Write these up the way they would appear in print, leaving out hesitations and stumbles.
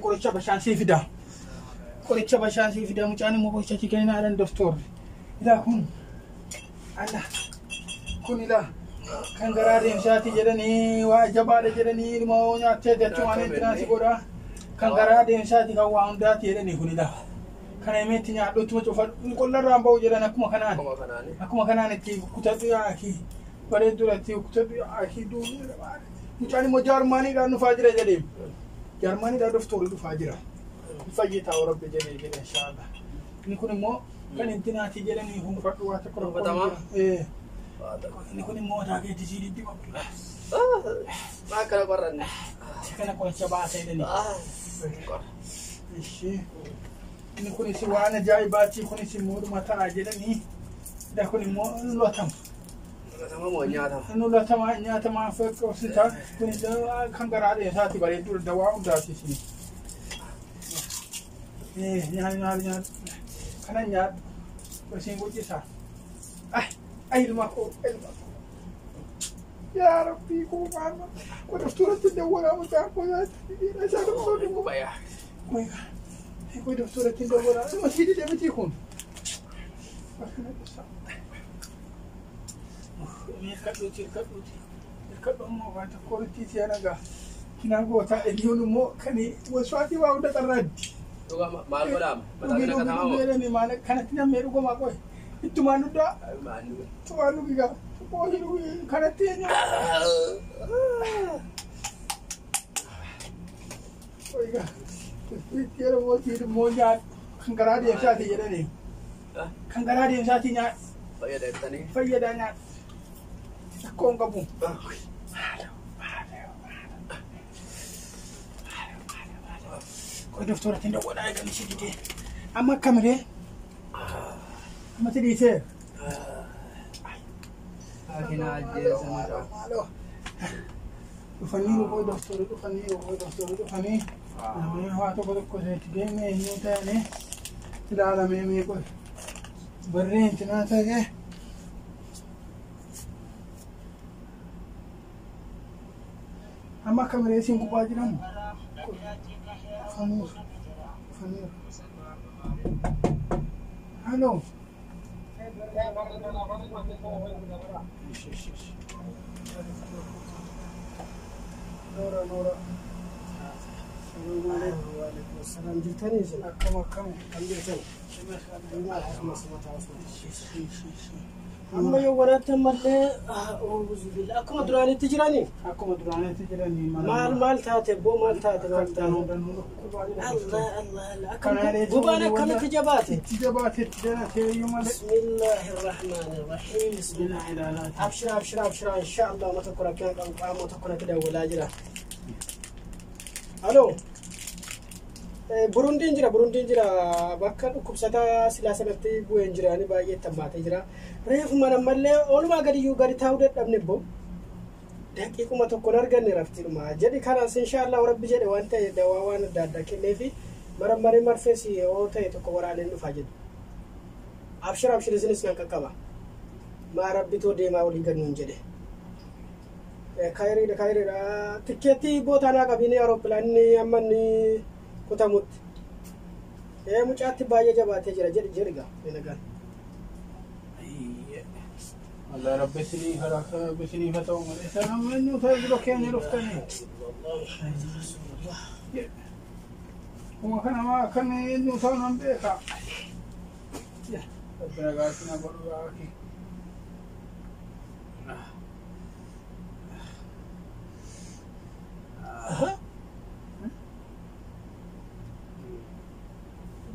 Qoricha bashaan sii fida. Qoricha bashaan sii fida. Mucaan immoo qoricha sii kennaa dhan doktorri. Ilaa kun. Alla. Kun ilaa. Kan garaa deemsaati jedhanii waa jabaadha jedhanii ilmoo nyaattee jechuun waan si godha. Kan garaa deemsaati kan waa hundaati jedhanii kun ilaa. Kana himeetti nyaadhu ittuma cufadhu. Qollarraan ba'u jedhan akkuma kanaan. Akkuma kanaani. Akkuma kanaan itti kutadhu yaaki. Bareeddudha itti kutadhu yaaki. Mucaan immoo jaarmaaniidhaan dhufaa jira jedhee. Jaarmaaniidhaan doktorri dhufaa jira. Fayyitaa rabbi jedhee jedhe inshaallah. Inni kun immoo kan intinaati jedhanii hunfadhu waa tokko tokko. Hunfatamaa? Ee. Inni kun immoo mataa keetti sii diddiba. Maa akkana qorranne. Kana qoricha baasa jedhanii. Ishee. Inni kunis waan ajaa'ibaati kunis immoo dhuma ta'a jedhanii. Ida kun immoo lotama. Nyaatama moo nyaatama? Inni lotama nyaatamaa qabsita. Kun kan garaa dheessaati bareedduu dawaa hundaati isin. Nyaata nyaata nyaata. Kana nyaadhu. Isiin guddisa. Ay ay ilma koo ilma koo. Yaa Rabbii koo maal kun doktoratti dawwalaa mucaan koo nyaata. Isaa doktorri koo. Bayaa. Koy doktoratti dawwalaa. Ilma sii dide miti kun. Akkana dhisa. Hirkadhuuti hirkadhuuti. Hirkadhu ammoo waan tokko itti si anagaa. Kinaa gootaa eenyuun immoo kan waswaatii waa hunda xarraaddi. Dhugaa maal godhaama? Mataa Dhugii kana dhugii katamaa dhugii moo? jedhanii maal kanatti nammee dhugumaa qoy. Ittumaan dhugdaa Maal dhugaa? ittumaan dhugi gaa. Qoy dhugi kanatti eenyu. Qoy gaa. Itti yeroo mootii immoo nyaadhu. Kan garaa deemsaati jedhanii. Kan garaa deemsaati nyaadhu. Fayyadamtanii. Fayyadaa nyaadhu. Rakkoo hin qabu. Qoy doktoratti dawwadhaa eegalee si didee. Amma akkamiree? Amma si dhiisee? Haakina ajjeesa mucaa. Maaloo. Dhufanii qoy doktorri dhufanii qoy doktorri dhufanii. Namni waa tokko tokko itti deemee eenyu ta'anii ilaalamee mee qoy. Barreen intinaa ta'ee. Amma akkamiree isin gubaa jiran? Dhufaniiru. Dhufaniiru. Halo. Noora noora. Salam jirtanii isin Akkam akkam. kam jirtan? Amma yoo waraatti ammallee akkuma duraanitti jiranii Akkuma duraanitti jiranii maal maal taate boo maal taate maal taate Allah Allah Allah akkamitti gubaan akkamitti jabaate? Itti jabaate itti danatee iyyuu malee. Bismillaahi rahmaani rahiim bismillah. Bismillah ilaalaati. Abshira abshira abshira insha Allah amma tokko rakkina qabu qaama tokko natti dawwalaa jira. Aloo. Burundiin jira Burundiin jira bakka dhukkubsataa silaa sanatti bu'een jiraani baay'ee tammaatee jira. Reefuma ammallee oolumaa gadiyyuu gadi taa'uu dadhabne boo. Daqiiquma tokkoon arganne raftiidhuma jedhi kanaas insha Allah rabbi jedhe waan ta'e dawaa waan adda addaa kenneefi marammaree marfees yoo ta'e tokko waraaneen dhufaa jedhu. Abshira abshira isinis nan qaqqaba. Maa rabbitoo deemaa olii gad nuun jedhe. Kaayiriidha kaayiriidha tikkeettii bootaanaa qabiin aeropilaanni amma inni kutamutti. Ee mucaatti baay'ee jabaatee jira jedhi jedhi gaa nagaan. Allah rabbi isinii rabbi isinii haa ta'u malee. Isaan amma eenyu ta'e bira keenya dhuftanii. Kuma kana maa kan eenyu ta'u nan beeka. Rabbi nagaa isin haa godhu yaa akhi.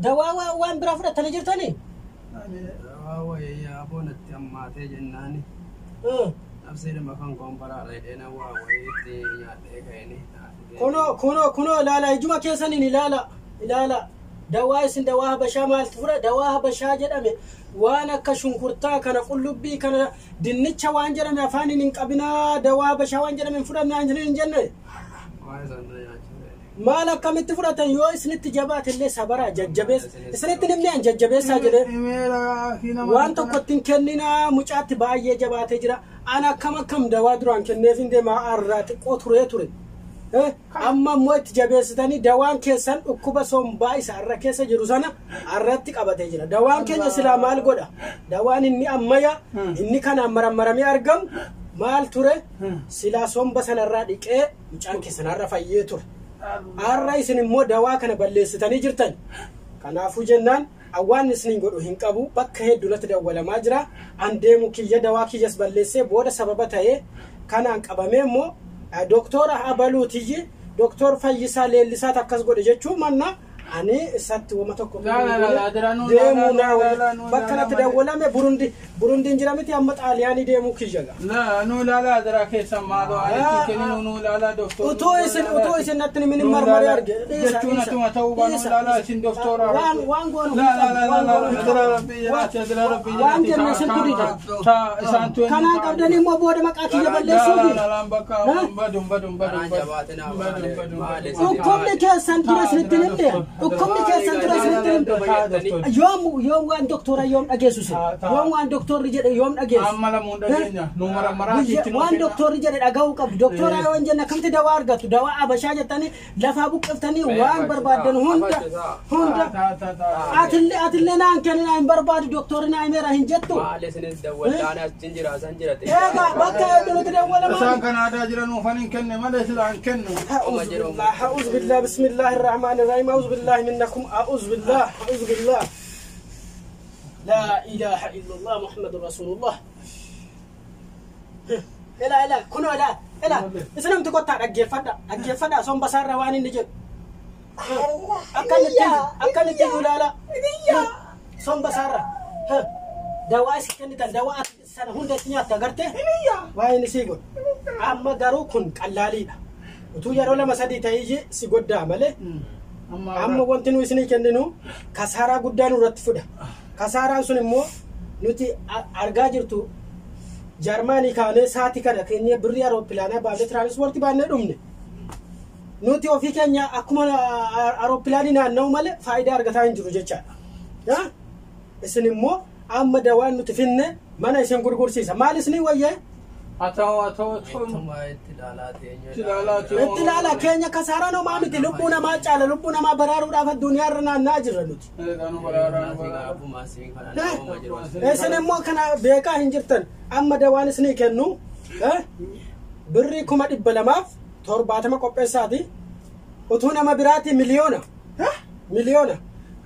Dawaa waan biraa fudhatanii jirtanii? Dawaa wayii yaaboo natti hammaatee jennaani. Nabsee dhimma kan kombaraadha jedhee waa wayii itti nyaadhee ka'anii. Kunoo kunoo kunoo ilaala ijuma keessaniin ilaala ilaala dawaa isin dawaa habashaa maaltu fudha dawaa habashaa jedhame waan akka shunkurtaa kana qullubbii kana dinnicha waan jedhame afaaniin hin qabinaa dawaa habashaa waan jedhame hin fudhannaa hin jenne Waa isaan na nyaachisee. maal akkamitti fudhatan yoo isinitti jabaate illee sabaraa jajjabeessa isinitti nimni an jajjabeessaa jedhee Imeera akhi nama. waan tokko ittiin kenninaa mucaatti baay'ee jabaatee jira an akkam akkam dawaa duraan kenneef hin deema arraa xiqqoo turee ture Amma immoo itti jabeessitanii dawaan keessan dhukkuba sombaa isa har'a keessa jiru sana har'atti qabatee jira. Dawaan keenya silaa maal godha? Dawaan inni ammayyaa inni kanaan marammaramee argamu maal ture? Silaa somba sanarraa dhiqee mucaan keessan har'a fayyee ture. Har'a isin immoo dawaa kana balleessitanii jirtan. Kanaafuu jennaan awwaan isiniin godhu hin qabu, bakka hedduunatti dawwalamaa jira. An deemu kiyya dawaa kiyyas balleessee booda sababa ta'ee kanaan qabamee immoo doktora Abaluutiyyi doktor Fayyisaa Leellisaat akkas godhe jechuu manna ani isatti wama tokko Laa, laa, laa, laa, nuu, deemuu laa, naa laa, laa, nuu, bakka laa, natti malee. Dawwalame Burundi Burundiin jira miti amma Xaaliyaanii deemuu kiyya gaa. Laa, nu ilaalaa jira keessan maaloo Ah, ani kennu nu ilaalaa doktor. Utuu isin natti ni minin marmaree arge. Dhiisa, Jechuun dhiisa. atuma ta'uu baanu Dhiisa, ilaalaa dhiisa. isin doktora. Waan goonu Laa, laa, laa, waan laa, goonu laa, jira rabbii jiraati, jira rabbii waan jiraati. jenne isin turite. Taa isaan tu'e. Kanaan qabdanii immoo booda maqaa kiyya balleessuufi. Laa, laa, laa, bakka badu badu badu. Karaan jabaatinaa maali? Maali? Dhukkubni keessan dura isinitti hin himne. Dhukkubni keessan dura isinitti hin himne. Yoom waan doktora yoom dhageessu isin? Yoom waan doktorri jedhe yoom dhageessu? Amma lamuun dhageenya nu marammaraa Guyya- Waan doktorri jedhe dhaga'uu qabdu. Doktora yoo hin jenne akkamitti dawaa argattu? Dawaa abashaa jettanii lafaa buqqiftanii waan barbaaddan hunda hunda atillee naan kenninaa hin barbaadu doktorri naa himeera hin jettu. Maali isinis dawwallaan achi jira san jira. Egaa bakka hedduutti dawwalamaa. Isaan kan aadaa jiran uufan hin kenne malee silaa hin kennu. أعوذ بالله أعوذ بالله بسم الله الرحمن الرحيم أعوذ بالله منكم أعوذ بالله أعوذ بالله لا إله إلا الله محمد رسول الله إلا إلا كنوا إلا إلا إسلام تقطع أجيفدا أجيفدا صوم بصار رواني نجد أكل التي لا لا صوم بصار دواء سكنت دواء سنة هند تنيا تغرته وين سيقول أما garuu kun qallaaliidha. Utuu yeroo lama sadii ta'ee si goddaa malee amma wanti nu isinii kenninu kasaaraa guddaa nurratti fida. Kasaaraan sun immoo nuti argaa jirtu Jarmaanii kaanee sa'aatii kana keenya birrii aerooppilaanaa baafnee tiraanispoortii baannee dhumne. Nuti ofii keenya akkuma aerooppilaanii naanna'u malee faayidaa argataa hin jiru jechaadha. Yaa? Isin immoo amma dawaan nuti finne mana isin gurgursiisa. Maal isinii wayyee? Haa ta'u haa ta'u ta'u. Ittuma itti ilaalaa teenyu. Itti ilaalaa teenyu. Itti ilaala keenya kasaaraan homaa miti lubbuu namaa caala lubbuu namaa baraaruudhaaf addunyaarra naanna'aa jirra nuti. Nu baraaraa nu baraaraa. Abbuma siin kana nama jiru. Isin immoo kana beekaa hin jirtan amma dawaan isinii kennu birrii 270,000 qopheessaati utuu nama biraati miliyoona miliyoona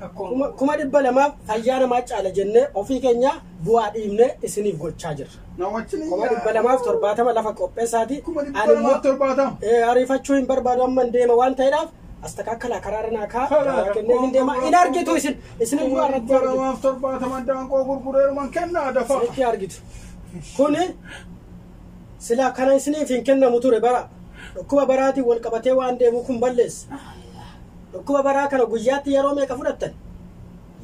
200,000 fayyaa namaa caala jennee ofii keenya bu'aa dhiibnee isiniif gochaa jirra. Namachini. 270,000 lafa qopheessaati. 270,000. Ariifachuu hin barbaadu amma hin deema waan ta'eedhaaf astakaakalaa karaarra naa kaa dawaa kennee hin deema hin argitu isin isin iyyuu irratti argitu. 270,000 daanqoo gurgureeruman kennaa dafa. Isinitti argitu. Kuni silaa kana isiniif hin kennamu ture bara dhukkuba baraatiin wal qabatee waan deemu kun balleessa. Dhukkuba baraa kana guyyaatti yeroo meeqa fudhattan?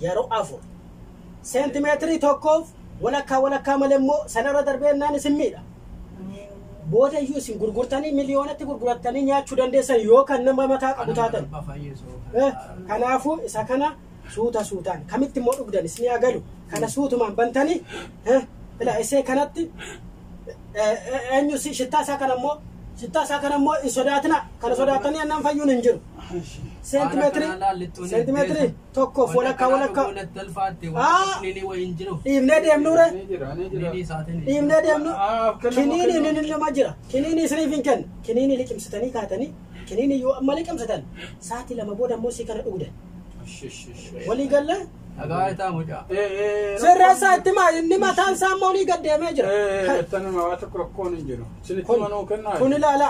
Yeroo 4. Seentimeetirii tokkoof walakkaa walakkaa malee immoo sanarra darbee naan isin miidha. Booda iyyuu isin gurgurtanii miliyoonatti gurgurattanii nyaachuu dandeessan yoo kan nama mataa qabu taatan. Kanaafuu isa kana suuta suutaan kamitti immoo dhugdan isin haa galu kana suutumaan bantanii ila isee kanatti eenyu shittaa isaa kana immoo shittaa isaa kana immoo hin sodaatina kana sodaatanii annaan fayyuun hin jiru. Seentimeetirii tokkoof walakkaa walakkaa dhiibnee deemnuure Ni jira ni jira. dhiibnee deemnu Ah, kennamu, kiniini kennamu. ni lama jira kiniini isiniif hin kennu kiniini liqimsitanii kaatanii kiniini yoo amma liqimsitan sa'aatii 2 booda immoo isii kana dhugdan walii galle Dhagaa isaa mucaa. sirreessaa itti maa inni mataan isaa immoo olii gad deemee jira. Tanuma waa tokko rakkoon hin jiru. Isinitti manuu kennaa. Kun ilaala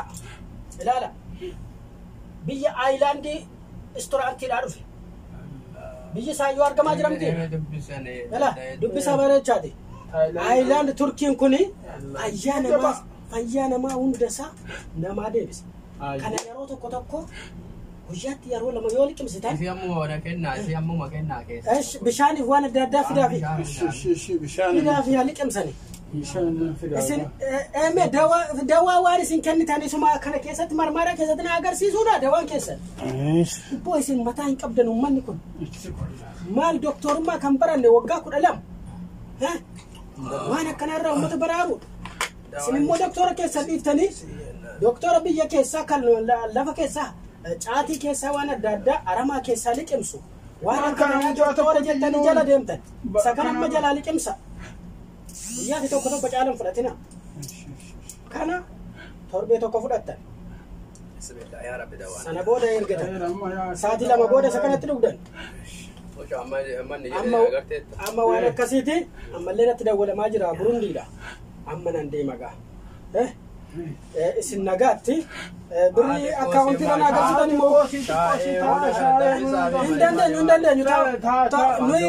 ilaala biyya aayilaandii istoraantiidhaa dhufe biyyi isaa yoo argamaa jira miti ilaala dubbisaa bareechaati. Aayilaand Turkiin kuni fayyaa namaa hundasaa namaa deebisa. Kana yeroo tokko tokko guyyaatti yeroo 2 yoo liqimsitan Isii ammuma wana kennaa isii ammuma kennaa keessa. Bishaaniif waan adda addaa fidaafi Bishaan. fidaafi haa liqimsani. Bishaan fidaa. Isin eeme dawaa waan isin kennitan isuma kana keessatti marmaara keessatti na agarsiisuudha dawaan keessan. Ibboo isin mataa hin qabdan uummanni kun maal doktorummaa kan baranne waggaa 12 waan akkanarraa uummata baraaruudha. Isin immoo doktora keessan dhiiftanii Doktora biyya keessaa kan lafa keessaa caatii keessaa waan adda addaa aramaa keessaa liqimsu. Waan Waan akka kana kanaa mucaa doktora tokko jettanii iyyuu- jala deemtan. Isa kana amma kana- jalaa liqimsa. Guyyaatti tokko tokko caalan fudhatina. Kana torbee tokko fudhattan. Bismillah yaa Rabbi dawaa. Sana booda ergatan. Sa'aatii 2 booda isa kanatti dhugdan. Osoo amma amma inni Amma jedhee agarteetta. amma waan akkasiiti ammallee natti dawwalamaa jira Burundiidha. Amma nan deema gaa. Eh? Isin nagaatti birrii akkaawuntii kana agarsiisan immoo hin dandeenyu, hin dandeenyu. Nuyi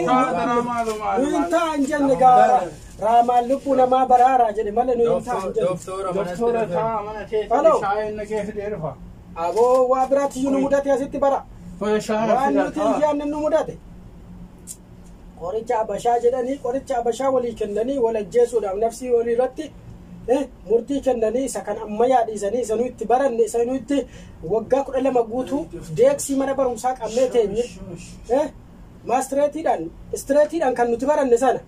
hin ta'a hin jenne gaa, raamaan lubbuu namaa baraaraa jedhe malee nuyi hin ta'a hin jenne. Doktora manatti Doktora dhufe. taa mana Hello. teessee shaayeen naqee fidee dhufa. Aboo waa biraatti iyyuu nu mudate asitti bara. Toya shaayee Waan fida nuti hin yaadne nu mudate. Qoricha abashaa jedhanii qoricha abashaa walii kennanii wal ajjeesuudhaaf nafsii walii irratti murtii kennanii isa kan ammayyaa dhiisanii isa nuyi itti baranne, isa nuyi itti waggaa 12 guutuu deeksii mana barumsaa qabnee teenye maastireetiidhaan istireetiidhaan kan nuti baranne sana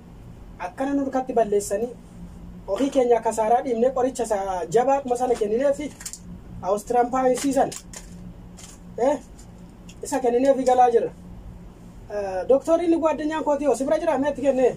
akkana nu harkatti balleessanii ofii keenya kasaaraa dhiibnee qoricha isa jabaadhuma sana kenninee fi awustirampaayisii sana isa kenninee fi galaa jirra. Doktoriin ጓደኛን kooti si bira jira meetti kennee.